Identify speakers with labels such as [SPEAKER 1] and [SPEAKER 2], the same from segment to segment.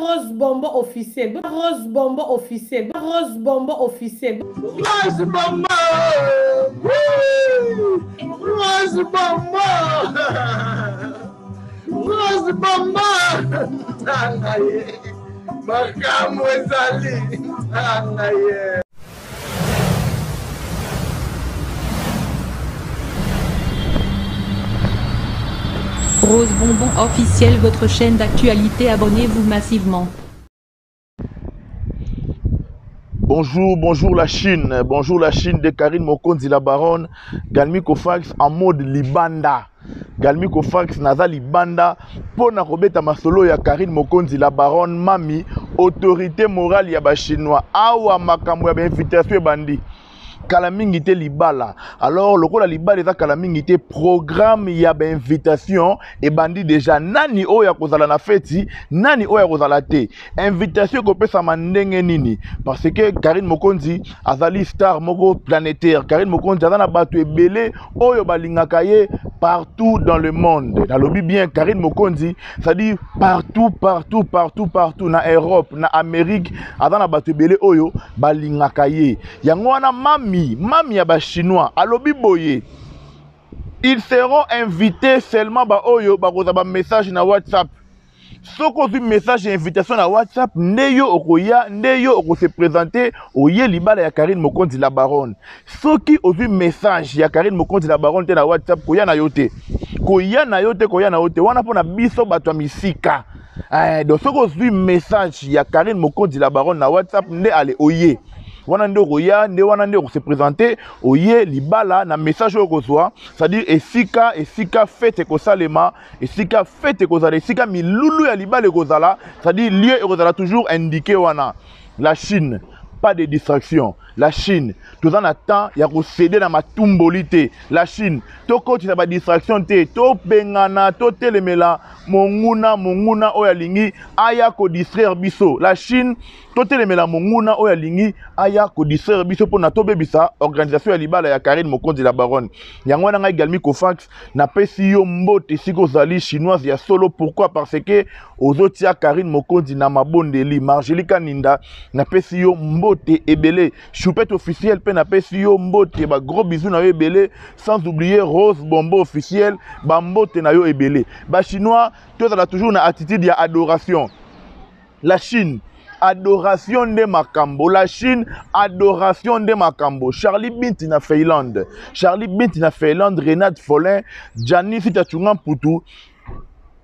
[SPEAKER 1] Rose Bombo officiel. Rose Bombo officiel. Rose Bombo officiel.
[SPEAKER 2] Rose Bombo. Rose Bombo. Rose Bombo. Tanga ye. Makambo ezali. Tanga ye.
[SPEAKER 3] Rose Bonbon officiel, votre chaîne d'actualité, abonnez-vous massivement.
[SPEAKER 4] Bonjour, bonjour la Chine, bonjour la Chine de Karine Mokonzi la baronne, Galmi Kofax en mode Libanda. Galmi Kofax naza Libanda mpo na kobeta masolo ya Karine Mokonzi la baronne mami autorité morale ya ba chinois awa makambo ya ba invitation ebandi kala mingi te libala alors lokola libala eza kala mingi te programme ya bainvitation ebandi deja nani oyo akozala na feti nani oyo akozala te invitation ekopesama ndenge nini parce que karine mokonzi azali star moko planétaire karine mokonzi aza na bato ebele oyo balingaka ye partout dans le monde nalobi bien karine mokonzi c'est-à-dire partout partout partout partout na europe na amérique aza na bato ebele oyo balingaka ye yango wana mami mami ya bachinois alobi boye ils seront invités seulement baoyo bakozwa bamessage na whatsapp soki ozwi message ya invitation na whatsapp nde yo okoya nde yo okose présente oye libala ya karine mokonzi la baronne soki ozwi message ya karine mokonzi la baronne te na whatsapp koya na yo te koya na yo te koya na yo te wana mpo na biso bato ya misika eh, donc soki ozwi message ya karine mokonzi la baronne na whatsapp nde ale oye wana nde okoya nde wana nde okose présente oye libala na message oyo okozwa c'est-à-dire esika esika fete ekosalema esika fete ekozala esika milulu ya libala ekozala c'est-à-dire lieu ekozala toujours indiqué wana la chine pas de distraction la chine toza na temps ya kosede na matumboli te la chine tokotisa badistraction te tobengana totelemela monguna monguna oyo alingi aya kodistraire biso la chine totelemela monguna oyo alingi aya kodistraire biso mpona tobebisa organisation ya libala ya karine mokonzi la baronne yango wana ngai galmi kofax napesi yo mbote esika ozali chinoise ya solo pourquoi parce que ozotia karine mokonzi na mabondeli margeli kaninda napesi yo mbote ebele choupette officiel mpe napesi yo mbote ba gros bisous na yo ebele sans oublier rose bombo officiel bambote na yo ebele bachinois tozala toujours na attitude ya adoration la chine adoration nde makambo la chine adoration nde makambo charlie binti na finlande charlie binti na finlande renate folin jani sitachunga mputu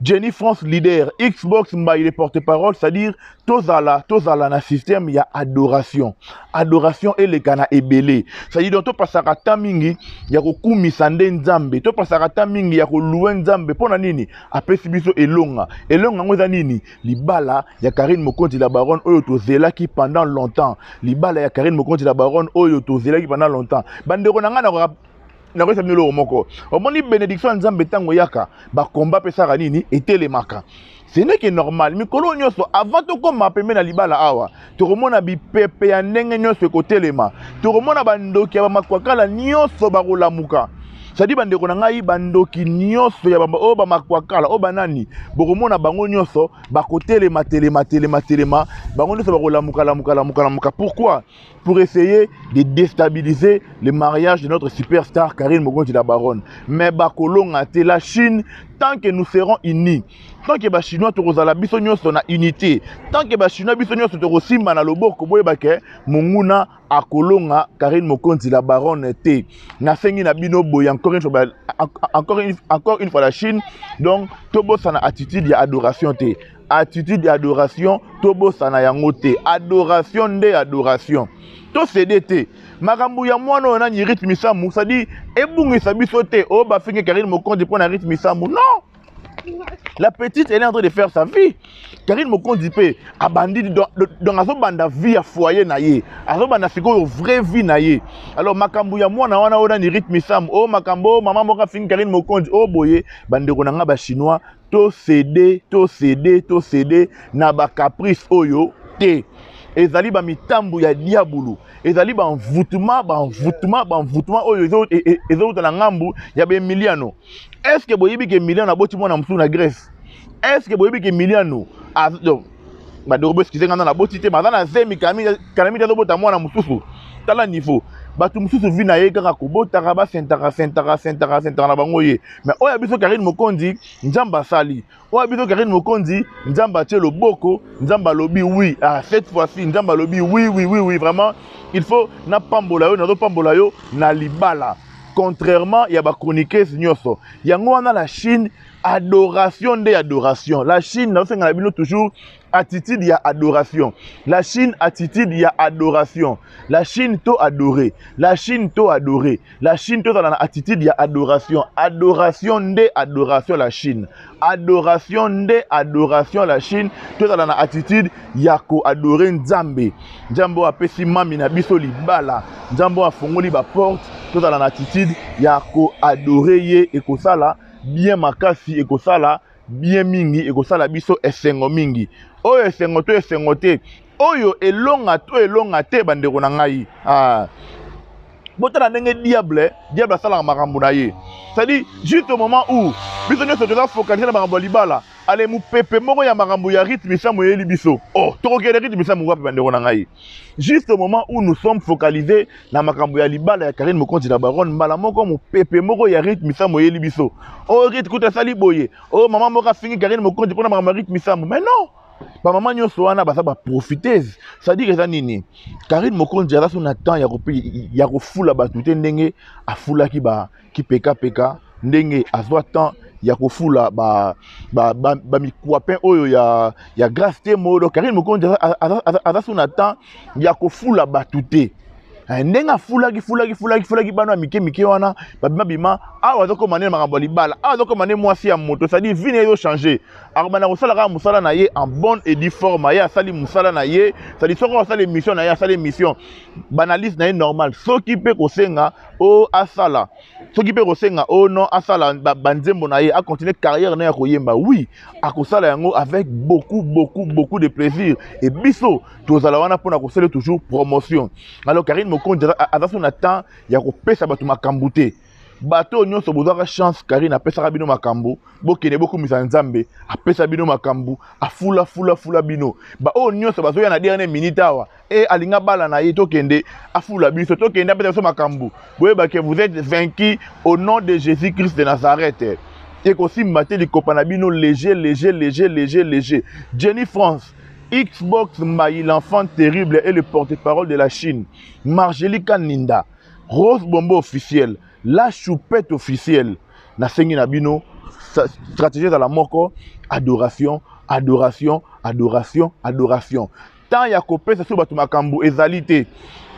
[SPEAKER 4] Jenny France leader, Xbox Mbaye le porte-parole, c'est-à-dire tozala tozala na système ya adoration. Adoration eleka na ebele. C'est-à-dire donc topasaka temps mingi ya kokumisa nde Nzambe, topasaka temps mingi ya kolouer Nzambe pona nini? Apesi biso elonga. Elonga yango eza nini? Libala ya Karine Mokonzi la baronne oyo tozelaki pendant longtemps. Libala ya Karine Mokonzi la baronne oyo tozelaki pendant longtemps. Bandeko na ngai na nakoyesa bino eloko moko omoni benediction ya nzambe ntango eyaka bakomba mpe esaka nini etelemaka ce n'est que normal mikolo nyonso avant tokóma pembe na libala awa tokomona bipepe ya ndenge nyonso ekotelema tokomona bandoki ya bamakwakala nyonso bakolamuka cestadi bandeko na ngai bandoki nyonso ya oyo bamakwakala oyo banani bokomona bango nyonso bakotelema telema telema telema bango nyonso bakolamuka lamuka lamuka lamuka pourquoi pour essayer de déstabiliser le mariage de notre superstar Karine Mokonzi la baronne. Mais bakolonga te la Chine tant que nous serons unis, tant que ba chinois tokozala biso nyonso na unité, tant que ba chinois biso nyonso tokosimba na loboko boyeba ke monguna akolonga Karine Mokonzi la baronne te. Nasengi na bino boye encore une fois encore une fois la Chine donc tobosana attitude ya adoration te. Attitude ya adoration tobosana yango te. Adoration nde adoration. Tosede te. Makambo ya mwana oyo nani rythme misamu, c'est-à-dire ebungisa biso te. Oh bafingi Karine Mokonzi mpo na rythme misamu. Non. La petite elle est en train de faire sa vie. Karine Mokonzi mpe abandi donc azobanda vie ya foyer na ye. Azobanda sikoyo vraie vie na ye. Alors makambo ya mwana wana oyo nani rythme misamu, oh makambo oh, mama moko afingi Karine Mokonzi, oh boye bandeko na nga ba chinois to cede to cede to cede na ba caprice oyo te ezali ba mitambu ya diabulu ezali ba envoûtement ba envoûtement ba envoûtement oyo ezowuta na ngambu ya ba Emiliano est ce que boyebi ke Emiliano aboti mwana mosusu na Grèce est ce que boyebi ke Emiliano donc Bandeko, bo excuse nga, na naboti te, baza na zemi kalami te, azobota mwana mosusu. Tala niveau bato mosusu, vie na ye kaka kobotaka, basentaka sentaka sentaka sentaka na bango ye. Mais oyo ya biso Karine Mokonzi, Nzambe asali. Oyo ya biso Karine Mokonzi, Nzambe atie loboko, Nzambe alobi oui. Ah, cette fois-ci Nzambe alobi oui, oui, oui, oui, vraiment il faut napambola yo, nazopambola yo na libala, contrairement ya bachroniqueuse nyonso. Yango wana la Chine, adoration nde adoration. La Chine, nazosenga na bino toujours attitude ya adoration. La Chine, attitude ya adoration. La Chine, to adorer. La Chine, to adorer. La Chine, tozala na attitude ya adoration. Adoration nde adoration. La Chine, adoration nde adoration. La Chine, tozala na attitude ya koadorer Nzambe. Nzambe oyo apesi mami na biso libala, Nzambe oyo afongoli baporte, tozala na attitude ya koadorer ye. Ekosala bien makasi, ekosala bien mingi, ekosala biso esengo mingi. Oyo esengo to esengo te, oyo elonga to elonga te, bandeko na ngai, ah. Botala ndenge diable asalaka makambo na ye. C'est-à-dire, juste au moment où biso nyonso toza focalisé na makambo ya libala, ale mopepe moko ya makambo ya Ruth Misamu eyeli biso. Oh, tokokende Ruth Misamu wapi, bandeko na ngai? Juste au moment où nous sommes focalisés na makambo ya libala ya Karine Mokonzi na Baronne, mbala moko mopepe moko ya Ruth Misamu eyeli biso. Oh, Ruth kuta asali boye. Oh, mama moko afingi Karine Mokonzi mpona makambo ya Ruth Misamu. Mais non, bamama nyonso wana baza baprofiteuse. C'est-à-dire, eza nini? Karine Mokonzi aza so na temps ya kofula bato te, ndenge afulaki bakipekapeka, ndenge azwa temps ya kofula bamikwapin oyo ya Grâce te. Modo Karine Mokonzi aza so na temps ya kofula bato te, ndenge afulaki fulaki fulaki fulaki bana ya mike mike wana babima bima. Awa azokoma nde makambo ya libala, awa azokoma nde mwasi ya moto. C'est-à-dire, vie na ye ezochanger. Akobanda kosala kaka mosala na ye en bonne et due forme. Ye asali mosala na ye, c'est-à-dire soki asali émission na ye, asali émission, baanalyse na ye normal. Soki mpe kosenga o asala, soki mpe kosenga o non, asala banzembo na ye, acontinue carrière na ye ya koyemba, oui, akosala yango avec beaucoup, beaucoup, beaucoup de plaisir. Et biso tozala wana mpona kosala toujours promotion. Alors Karine Mokonzi aza so na temps ya kopesa bato makambo te. Bato oyo nyonso bozwaka chance, Karine apesaka bino makambo, bokende bokumisa Nzambe. Apesa bino makambo, afula fula fula bino. Baoyo nyonso bazoya na dernière minute awa e alinga bala na ye, tokende afula biso, tokende apesa biso makambo, boyeba que vous êtes vaincu au nom de Jésus Christ de Nazareth. Ekosimba te. Likopa na bino léger, léger, léger, léger, léger. Jenny France, Xbox Mbayi, l'enfant terrible et le porte-parole de la Chine, Margelika Ninda, Rose Bombo officiel, la choupette officielle, nasengi na bino stratégie ezala moko: adoration, adoration, adoration, adoration. Temps ya kopesa so bato makambo ezali te.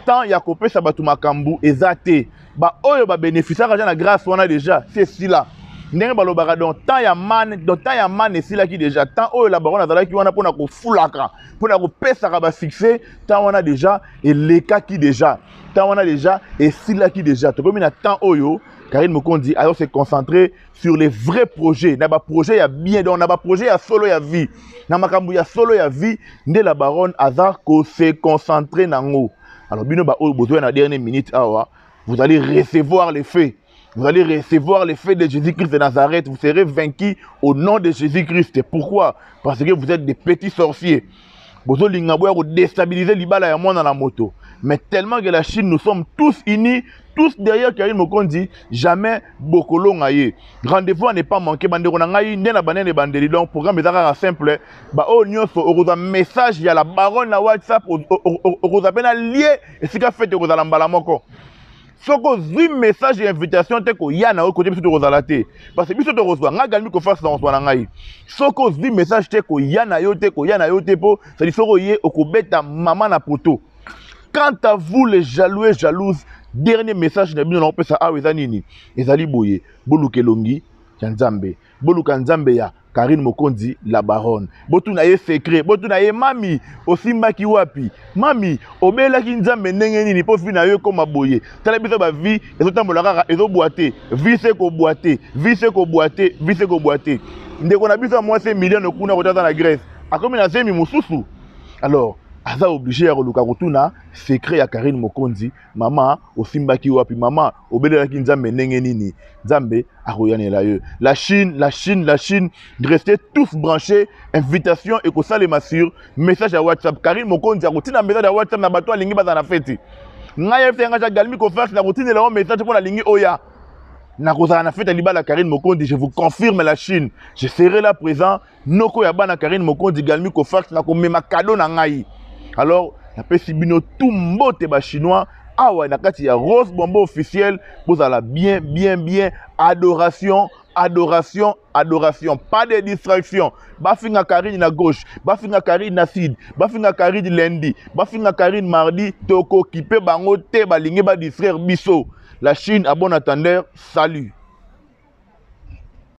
[SPEAKER 4] Temps ya kopesa bato makambo eza te. Baoyo babénéficiaka déjà na grâce wana déjà, si esila ndenge balobaka. Donc temps ya man, donc temps ya man esilaki déjà. Temps oyo la baronne azalaki wana mpona kofulaka, mpona kopesaka basuccès, temps wana déjà elekaki déjà, temps wana déjà esilaki déjà. Tokomi na temps oyo Karine Mokonzi azo se concentrer sur les vrais projets, na baprojet ya bien, donc na baprojet ya solo ya vie, na makambo ya solo ya vie nde la baronne aza kose concentrer nango. Alors bino baoyo bozoya na dernière minute awa, vous allez recevoir les faits. Vous allez recevoir les faits de Jésus-Christ de Nazareth. Vous serez vaincus au nom de Jésus-Christ. Pourquoi? Parce que vous êtes des petits sorciers. Bozolinga boya kodéstabiliser libala ya mwana na moto. Mais tellement que la Chine, nous sommes tous unis, tous derrière Karine Mokonzi, jamais bokolonga ye. Rendez-vous à ne pas manquer, bandeko na ngai, nde na banene bandeli. Donc programme eza kaka simple. Baoyo nyonso okozwa message ya la baronne na WhatsApp, okozwa mpe na lie esika fête ekozala mbala moko. Soki ozwi message ya invitation te, koya na yo kote, biso tokozala te, parce que biso tokozwa. Ngai Galmi Kofasi na kozwa na ngai. Soki ozwi message te, koya na yo te, koya na yo te, mpo c'est-à-dire soki oye, okobeta mama na poto. Quant à vous les jaloux et jalouses, dernier message na bino na kopesa awa eza nini? Ezali boye: boluka elongi ya Nzambe, boluka Nzambe ya Karine Mokonzi la baronne, botuna ye secret, botuna ye: mami, osimbaki wapi? Mami, obelaki Nzambe ndenge nini mpo vie na yo ekóma boye? Tala biso, bavie ezotambola kaka, ezobwa te, vie se kobwa te, vie se kobwa te, vie se kobwa te. Ndeko na biso ya mwasi Emiliano kuna kota aza na Grèce, akomi na zemi mosusu. Alors Aza obligé ya koluka kotuna secret ya Karine Mokonzi. Mama osimbaki wapi? Mama obelelaki Nzambe ndenge nini? Nzambe akoyanela yo. La Chine, la Chine, la Chine, restez tous branchés. Invitation ekosalema sur message ya WhatsApp. Karine Mokonzi akotinda message ya WhatsApp na bato alingi bazala na feti. Ngai yebisa nga Galmi Kofax, nakotindela yo message mpo nalingi oya. Nakozala na fete ya libala Karine Mokonzi, je vous confirme la Chine. Je serai là présent. Noko ya bana Karine Mokonzi, Galmi Kofax, nakomema cadeau na ngai. Alors, napesi bino tout mbote ba chinois awa na kati ya Rose Bombo officiel, bozala bien bien bien. Adoration, adoration, adoration, pas de distraction. Bafinga Karine na gauche, bafinga Karine na sud, bafinga Karine lundi, bafinga Karine mardi, toko kipe bango te, balingi ba distraire biso. La Chine à bon attendeur, salut.